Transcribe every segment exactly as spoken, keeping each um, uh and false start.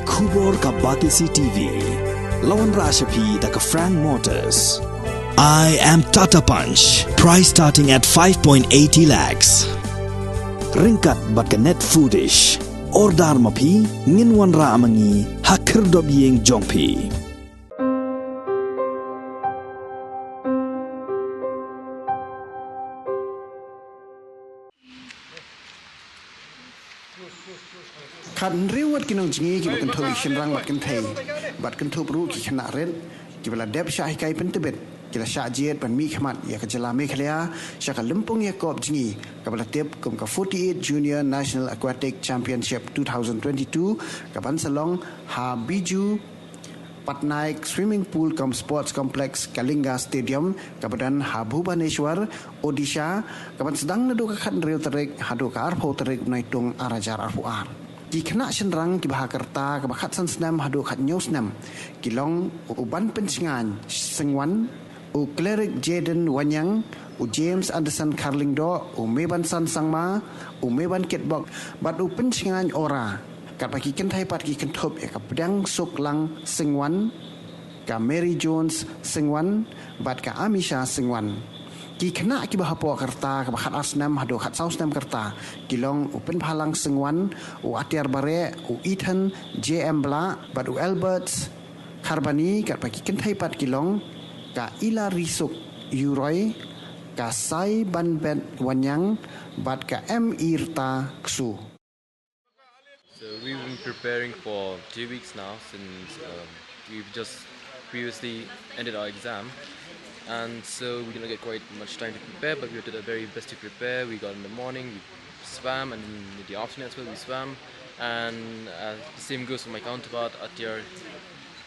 Khubor ka Batesi T V. La wanrah sha phi da ka Frank Motors. I am Tata Punch. Price starting at five point eighty lakhs. Ryngkat bad ka Net Foodish. Order ma phi, ngin wanrah ma ngi ha khyrdop ïing jong phi. Khathynriew wat ki nongjngi kiba kynthup ïa ki shynrang bad kynthei, bad kynthup ruh ki khynnah rit, kiba la dep shah hikai pyntbit, ki la shah jied ban mihkhmat ïa ka jylla Meghalaya sha ka lympung ïakop jngi kaba la tip kum ka forty-eight Junior National Aquatic Championship two thousand twenty-two, kaban sa long ha Biju Patnaik Swimming Pool cum Sports Complex, Kalinga Stadium, kaba don ha Bhubaneswar, Odisha, kaban sdang naduh ka khathynriew tarik haduh ka arphew tarik u Naitung ar hajar arphew ar. Ki khynnah shynrang kiba ha ka rta kaba khatsan snem haduh khathynñiew snem ki long u Banpynshngaiñ Syngwan, u Cleric Jaden Wanyang, u James Anderson Kharlyngdoh, u Mebansan Sangma, u Meban Kitbok, bad u Pynshngaiñ Ora. Katba ki kynthei pat ki kynthup ïa ka Pdiang Suklang Syngwan, ka Mary Jones Syngwan, bad ka Amisha Syngwan. Ki khynnah kiba hapoh ka rta kaba khatar snem haduh khatsaw snem ka rta ki long u Pynbhalang Syngwan, u Atiar Bareh, u Ethan J M Blah, bad u Albert Kharbani, katba ki kynthei pat ki long ka Ila Risuk Yuroi, ka Sai Banbet Wanyang, bad ka M Irta Ksu. So we've been preparing for two weeks now since um, we've just previously ended our exam. And so we didn't get quite much time to prepare, but we did our very best to prepare. We got in the morning, we swam, and in the afternoon as well we swam. And uh, the same goes for my counterpart, Atyar.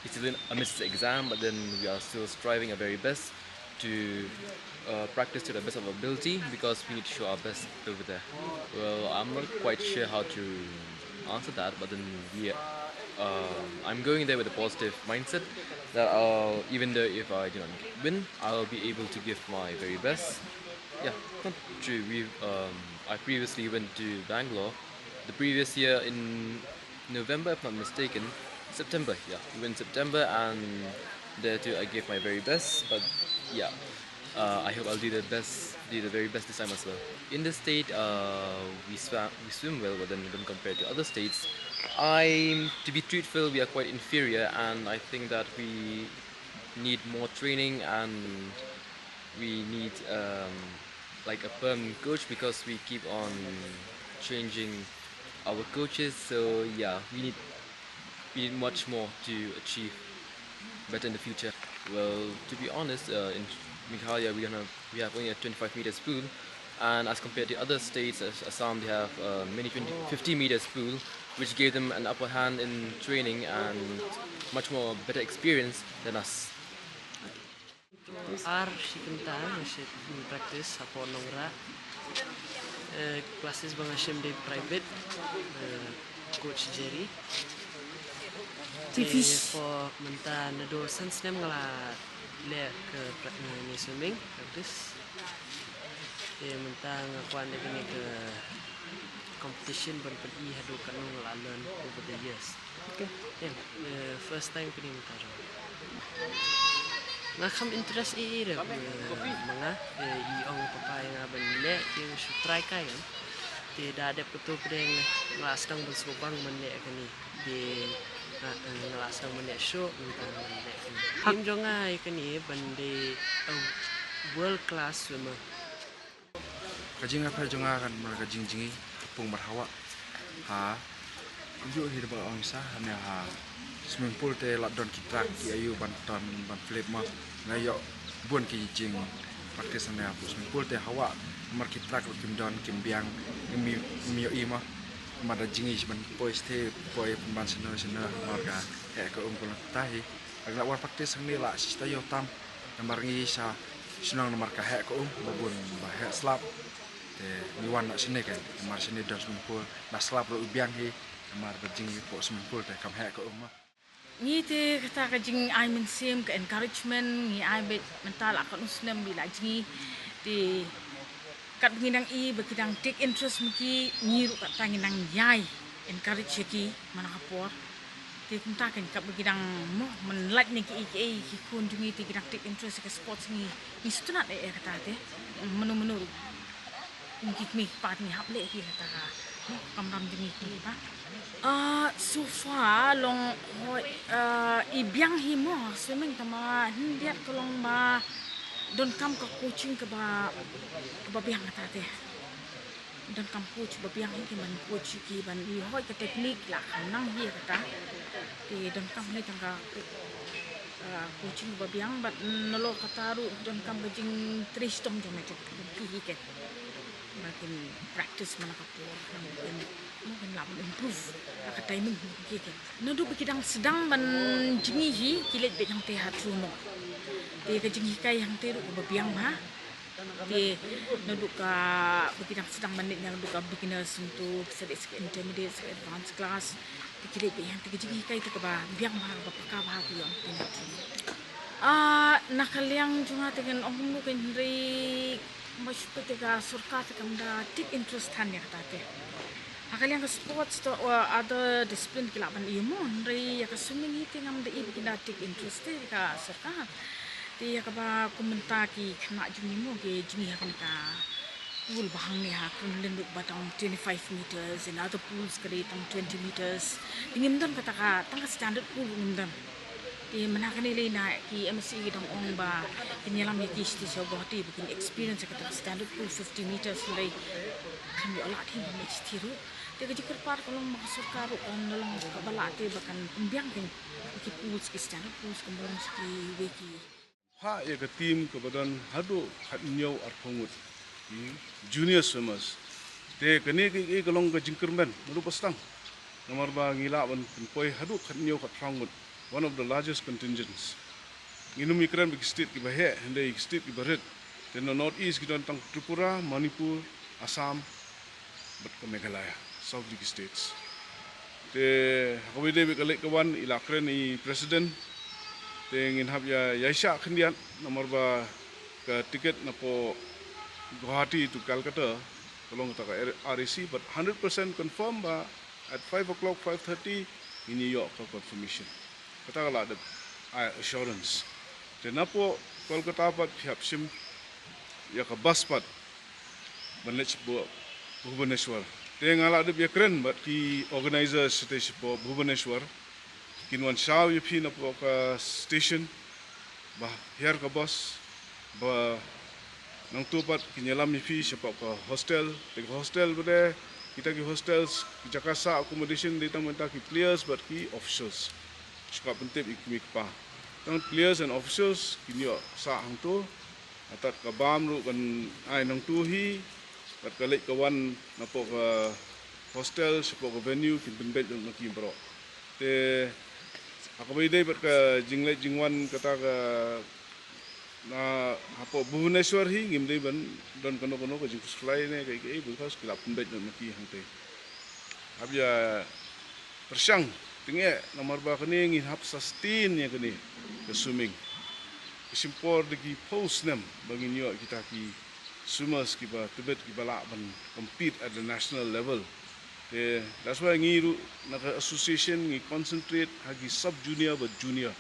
He's still in amidst the exam, but then we are still striving our very best to uh, practice to the best of our ability because we need to show our best over there. Well, I'm not quite sure how to answer that, but then we, um, I'm going there with a positive mindset that uh, even though if I do not win, I'll be able to give my very best. Yeah, not true. We, um, I previously went to Bangalore the previous year in November, if not mistaken. September, yeah. We went in September, and there too I gave my very best. But yeah, uh, I hope I'll do the best, do the very best this time as well. In the state, uh, we swam, we swim well, but then when compared to other states, I'm, to be truthful, we are quite inferior, and I think that we need more training, and we need um, like a permanent coach because we keep on changing our coaches. So yeah, we need we need much more to achieve better in the future. Well, to be honest, uh, in Meghalaya we gonna we have only a twenty-five meters pool, and as compared to other states, as Assam, they have uh, many twenty, fifty meters pool, which gave them an upper hand in training and much more better experience than us. Ar shi kynta nga shim practice hapoh Nongrah. Eh, classes ba nga shim dei private, eh, coach Jerry. Te for mynta naduh san snem nga la leh ka pra-, eh, ne swimming practice. Te mynta nga kwah ne kane ka competition ban pyni haduh katno nga la learn over the years. Okay. Yeah, eh, first time kane mynta jong nga. Nga kham interest ïa i re, eh, ma nga, eh, i ong papa ïa nga ban leh, te nga shu try kai kan. Te da dep kato pdeng nga la sdang ban sngewbang ban leh kane. Te nga, eh, nga la sdang ban leh shuh, mynta ban leh kane. Aim jong nga ïa kane ban dei a world class swimmer. Ka jingïapher jong nga kan mar ka jingjngi ha pung bad ha wah. Ha ïoh hi da ba ong sa ha ne ha swimming pool te la don ki track ki ayu ban ton ban flip ma. Nga ïoh bun ki jing practice ha ne ha swimming pool te ha wah mar ki track ruh kim don kim biang kim ïoh i ma. Mar da jingi ban poi ste poi ban sene sene mar ka heh ka um ko la ta hi. Ak la war practice hangne la sista ïoh tam. Namar ngi sa shnong namar ka heh ka um ba bun ba heh slap. Te ngi wan na shane kan namar shane don swimming pool na slap ruh u biang hi. Namar ba jing hi poh swimming pool te kam heh ka um ma. Ngi te kata ka jingai mynsiem ka encouragement ngi ai beit mynta la katno snem ba la jngi. Te kat ba ngi nang i ba ki dang take interest ma ki ngi ruh kata ngi nang ïai encourage ïa ki man ka por. Te kumta kein kaba ki dang mo, man lait ne ki ei ki ei ki khun jong ngi te ki dang take interest ïa ka sports, ngi ngi sngewtynnat eh ïa kata te. Mano mano ruh ki kmie ki kpa ngi hap leh hi ïa kata ka mo, kamram jong ngi ki ba. Ah, so far long hoi, ah, i biang hi mo swimming, tangba hyndiat ka long ba donkam ka coaching kaba, kaba biang kata te. Donkam coach ba biang hi ki ban coach ki ban i hoi ka technique la kham nang hi kata. Te donkam hi tang ka, ah, coaching ba biang, bad nalor kata ruh donkam ka jingtrei shitom jong me jong ki hi kein. Ba kin practice man la ka por, kan kan lah ban improve ha ka timing hi kein. Naduh ba ki dang sdang ban jngi hi, ki leit beit hangtei ha True North. Te ka jinghikai hangtei ruh kaba biang bha. Te naduh ka ba ki dang sdang ban leit, naduh ka beginners hangto, ki sa leit sha ka intermediate, sha ka advanced class. Te ki leit beit hangtei, ka jinghikai te kaba biang bha, kaba paka bha ki ïoh hangtei na True North. Ah, na ka liang jong nga te ngan ong kumno kein, hynrei ba shu te ka sorkar te kam da take interest than ïa kata te. Ha ka liang ka sports to, uh, other discipline ki lah ban ïoh mo, hynrei ïa ka swimming hi te ngam da i ba kin da take interest te ka sorkar. Te ïa kaba kum mynta ki khynnah jong ngi mo ki jngi ha kane ka pool ba hangne ha Krenlin ruh ba tang twenty-five meters, in other pools ka dei tang twenty meters. Te ngim don kata ka, tang ka standard pool ruh ngim don. Te mynta kane lei na ki M S C ki dang ong ba kin ïalam ïa ki sha Guwahati ba kin experience kata standard pool fifty meters, hynrei kam ïoh lad hi ba mih sha ruh. Te ka jingkyrpad ka long ba ka sorkar ruh kan long kaba lah te ba kan pynbiang kein ki pools, ki standard pools, kan long sha kiwei ki. Phah ïa ka team kaba don haduh khathynñiew arphew ngut ki junior swimmers. Te kane ka, ka long ka jingkyrmen naduh ba sdang. Namar ba ngi lah ban pynpoi haduh khathynñiew khatphra ngut, one of the largest contingents. Ngin ym ïakren ba ki state kiba heh, hynrei ki state kiba rit. Te na North East ki don tang Tripura, Manipur, Assam, bad ka Meghalaya, South Diki States. Te ha kaba ïadei bad ka leit ka wan, i la kren i President. Te ngin hap ïa ïaishah khyndiat namar ba ka ticket napoh Guwahati to Calcutta ka long kata ka R A C, but hundred percent confirm ba at five o'clock, five thirty, ngin ïoh ka confirmation. Kata ka la dep ai assurance. Te napoh Kolkata pat phi hap shim ïa ka bus pat ban leit shapoh Bhubaneswar. Te nga la dep ïakren bad ki organizers shatei shapoh Bhubaneswar. Kin wan shaw ïa phi napoh ka station ba hiar ka bus, ba nangtu pat kin ïalam ïa phi shapoh ka hostel. Te ka hostel ba dei, kita ki hostels, ki jaka sah accommodation dei tang mynta ki players bad ki officials. Shu kwah pyntip ïa ki kmie ki kpa. Tang players and officials kin ïoh sah hangtu. Hatat ka bam ruh kan ai nangtu hi, bad ka leit ka wan napoh ka hostel shapoh ka venue kin pynbeit lut ma ki baroh. Te ha kaba ïadei bad ka jingleit jingwan kata ka, na hapoh Bhubaneswar hi ngim dei ban don kano kano ka jingkhuslai ne kaei kaei, because ki la pynbeit lut ma ki hangtei. Hap ïa pyrshang tyngeh namar ba kane ngin hap sustain ïa kane ka swimming. Ka shim por da ki phew snem ba ngin ïoh kita ki swimmers kiba tbit kiba lah ban compete at the national level. Te that's why ngi ruh na ka association ngi concentrate ha ki sub junior bad junior.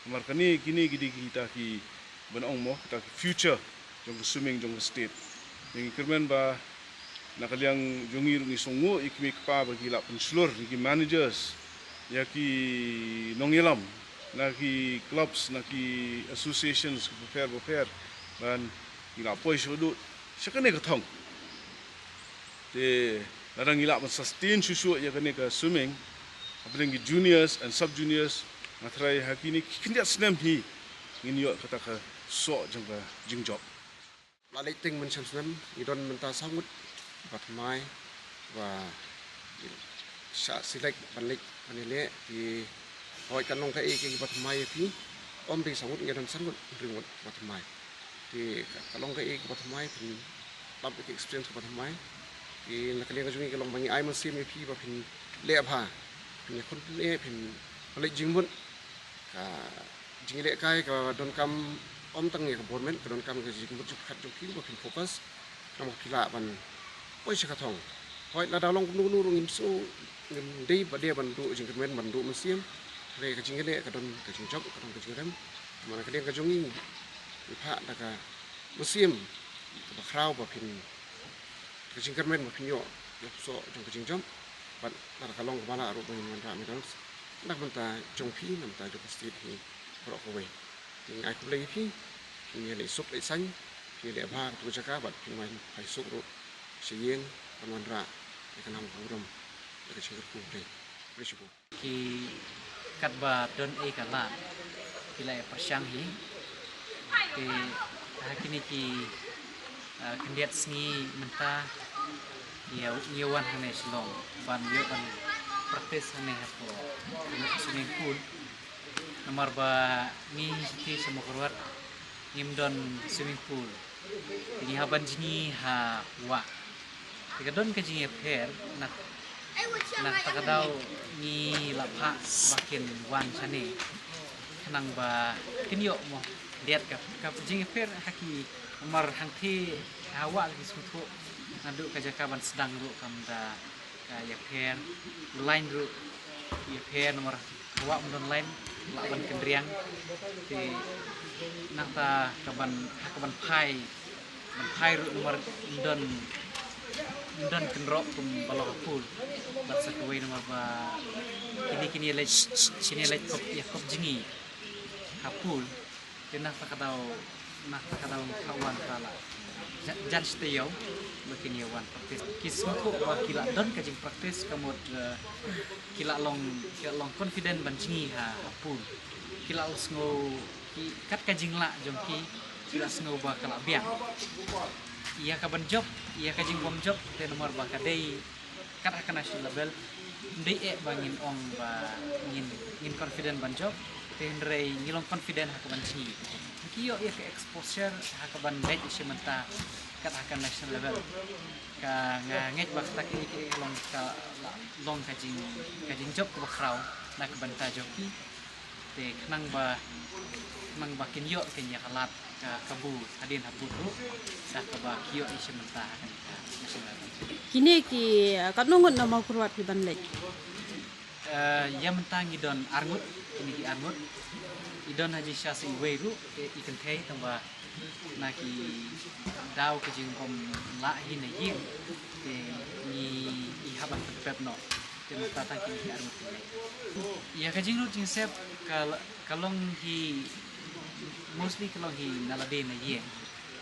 Namar kane kine ki dei kita ki ban ong mo, kita ki future jong ka swimming jong ka state. Ngi kyrmen ba na ka liang jong ngi ruh ngi sngewnguh ïa ki kmie ki kpa ba ki la pynshlur, ïa ki managers, ïa ki nongïalam na ki clubs, na ki associations ki bapher bapher, ban ngi la poi sha ka dur sha kane ka thong. Te lada ngi lah ban sustain shuh shuh ïa kane ka swimming hapdeng ki juniors and sub juniors, nga tharai ha kine ki khyndiat snem hi ngin ïoh kata ka soh jong ka jingjop. La leit teng mynshem snem, ngi don mynta saw ngut kiba thymmai, ba shah select ban leit ban ïaleh. Ki hoi, kan long kaei kaei kiba thymmai ïa phi? Ym dei saw ngut, ngi don san ngut, hynriew ngut kiba thymmai. Te ka, ka long kaei kaba thymmai, phin lap ïa ka experience kaba thymmai. Te na ka liang ka jong ngi ka long ba ngi ai mynsiem ïa phi ba phin leh bha, phin ïakhun phin leh, phin pynleit jingmut. Ka jingïalehkai ka donkam ym tang ïa ka government, ka donkam ïa ka jingmut jingpyrkhat jong phi ba phin focus. Namar phi lah ban poi sha ka thong. Hooid, lada long kumno kumno ruh ngim sngew, ngim dei ba dei ban duh jingkyrmen, ban duh mynsiem. Hynrei ka jingïaleh ka don ka jingjop, ka don ka jingrem. Namar ka liang ka jong ngi, ngi phah da ka mynsiem kaba khraw ba phin, ka jingkyrmen ba phin ïoh ïa u soh jong ka jingjop. Bad lada ka long kaba lah ruh ba ngin wanrah medals na ka bynta jong phi, na ka bynta jong ka state hi baroh kawei. Te ngi ai khublei ïa phi, phi ïaleh suk leh saiñ, phi ïaleh bha katto ka jaka bad phin wan phai suk ruh sha ïing ban wanrah ïa ka nam ka burom ïa ka jingkyrkhu. Khublei, khublei shibun. Ki katba don ei ka lad ki la ïa pyrshang hi. Te ha kine ki, ah, khyndiat sngi mynta ngi ïa, ngi ïa wan hangne Shillong ban ïoh ban practice hangne hapoh swimming pool. Namar ba ngi sha Mawkyrwat ngim don swimming pool. Te ngi hap ban jngi ha wah. Te ka don ka jingïapher na, na kata ka daw ngi la phah ba kin wan shane khnang ba kin ïoh mo diat ka, ka jingïapher ha ki, namar hangthie ha wah ki sngewthuh naduh ka jaka ban sdang ruh kam da ka ïapher, u lain ruh ïapher namar ka wah ym don lain, lah ban kynriang. Te nangta ka ban, ha ka ban phai, ban phai ruh namar ym don, ym don kynroh kumba long ha pool. Bad sa kawei namar ba kine, kine leit, kine leit kop, ïa kop jngi ha pool. Te na kata ka daw, na kata ka daw ka wan ka la ja-, jan sha taïew ba kin ïa wan practice. Ki sngewthuh ba ki la don ka jingpractice ka mut, eh, ki la long, ki la long confident ban jngi ha, ha pool. Ki la sngew, ki kat ka jinglah jong ki, ki la sngew ba ka la biang. Ïa ka ban jop, ïa ka jingbym jop te namar ba ka dei kat ha ka national level, ym dei eh ba ngin ong ba ngin, ngin confident ban jop, te hynrei ngi long confident ha ka ban jngi. Ngi ïoh ïa ka exposure ha ka ban leit sha mynta kat ha ka national level. Ka nga ngeit ba kata ka, ka long ka, long ka jing, ka jingjop kaba khraw na ka bynta jong ki. Te khnang ba, khnang ba kin ïoh kin ïa ka lad ka kabu hadien habud ruh da kaba ki ïoh i sha mynta ha kane ka national level. Kine ki, eh, katno ngut na Mawkyrwat ki ban leit? Eh, ïa mynta ngi don ar ngut, kine ki ar ngut. I don ha jingshisha sa iwei ruh, te i kynthei tang ba na ki daw ka jingbym lah hi na ïing, te ngi, i hap ban pynpep noh. Te mynta tang kine ki ar ngut ki leit. Ïa ka jinglut jingsep ka, ka long hi, mostly ka long hi na lade na ïing.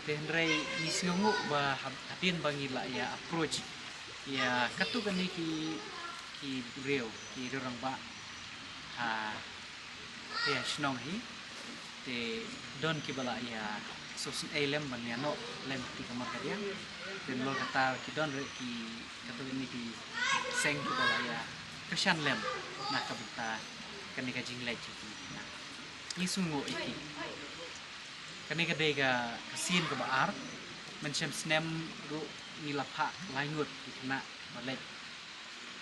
Te hynrei ngi sngewnguh ba ha-, hadien ba ngi la ïa approach ïa katto katne ki, ki briew, ki riew rangbah ha, ha shnong hi. Te don kiba la ïa sngewsynei lem ban ïa noh lem kti kamar kadiang. Te nalor kata ki don ruh ki katto katne ki seng kiba la ïa kyrshan lem na ka bynta kane ka jingleit jong ki. Ngi sngewnguh ïa ki. Kane ka dei ka, ka sien kaba ar. Mynshem snem ruh ngi la phah lai ngut ki khynnah ba leit.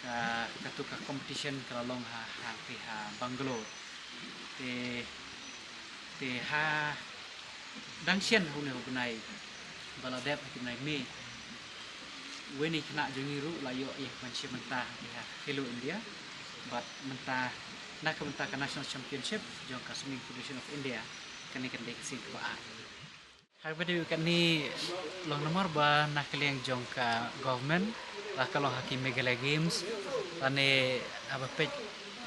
Ka, katto ka competition ka la long ha, ha, ha Bangalore. Te, te ha dang shen ha une u bnai ba la dep ha u bnai May, uwei na ki khynnah jong ngi ruh la ïoh ïa ka ban shim bynta ha Khelo India. Bad mynta na ka bynta ka National Championship jong ka Swimming Federation of India, kane kan dei ka sien kaba ar. Ha kaba ïadei bad kane long namar ba na ka liang jong ka government, la ka long ha ki Meghalaya Games lane haba peit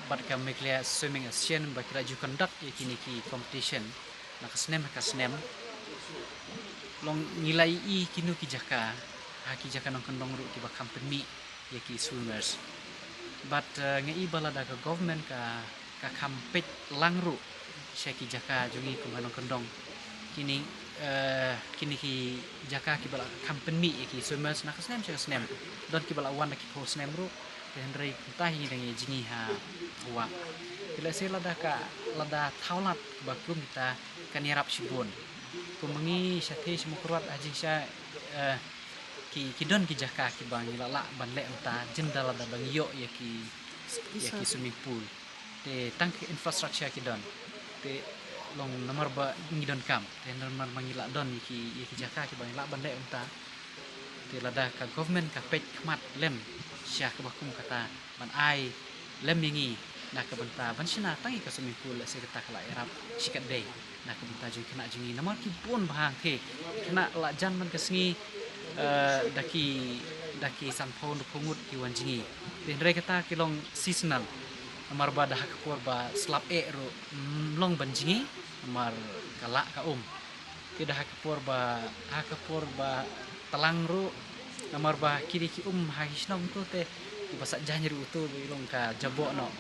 bad ka Meghalaya Swimming Association ba ki la ju conduct ïa kine ki competition na ka snem ha ka snem. Long ngi la ïohi kino ki jaka, ha ki jaka nongkyndong ruh kiba kham pynmih ïa ki swimmers. Bad, eh, nga i ba lada ka government ka, ka kham peit lang ruh sha ki jaka jong ngi kum ha nongkyndong. Kine, eh, kine ki jaka kiba la kham pynmih ïa ki swimmers na ka snem sha ka snem. Don kiba la wan da ki phew snem ruh, te hynrei kumta hi ngi dang ïa jngi ha wah. Te lehse lada ka, lada thaw lad ba kum kita kan ïarap shibun. Kum ngi shatei sha Mawkyrwat ha jingshisha, eh, ki, ki don ki jaka kiba ngi la lah ban leh mynta, jin da lada ba ngi ïoh ïa ki, ïa ki swimming pool. Te tang ki infrastructure ki don. Te long namar ba ngi donkam. Te namar ba ngi la don ïa ki, ïa ki jaka kiba ngi lah ban leh mynta. Te lada ka government ka peit khmat lem sha kaba kum kata ban ai lem ïa ngi na ka bynta ban shna tang ïa ka swimming pool, lehse kata ka la ïarap shikatdei na ka bynta jong ki khynnah jong ngi, namar ki bun bha hangthie ki khynnah la jan man ka sngi, eh, da ki, da ki sanphew hynriewphew ngut ki wan jngi. Te hynrei kata ki long seasonal, namar ba da ha ka por ba slap eh ruh, mm, long ban jngi, namar ka lah ka um. Te da ha ka por ba, ha ka por ba tlang ruh, namar ba kine ki um ha ki shnong to te, ki ba sah jaiñ ruh to ba long ka jaboh noh.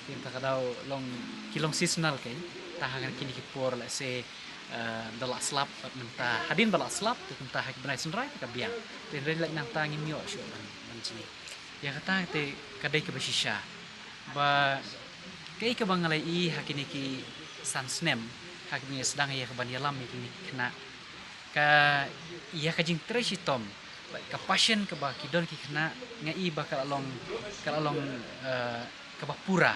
Te mynta ka daw long, ki long seasonal kein. Te ha kine ki por, lehse, eh, da la slap, bad mynta hadien ba la slap, te mynta ha ki bnai synrai te ka biang. Te hynrei lait nangta ngim ïoh shuh ban, ban jngi. Ïa kata te ka dei kaba shisha. Ba kaei kaba nga la ïohi ha kine ki san snem, ha kaba nga sdang ïa kaban ïalam ïa kine ki khynnah, ka, ïa ka jingtrei shitom, ka passion kaba ki don ki khynnah, nga i ba ka la long, ka la long, eh, kaba pura.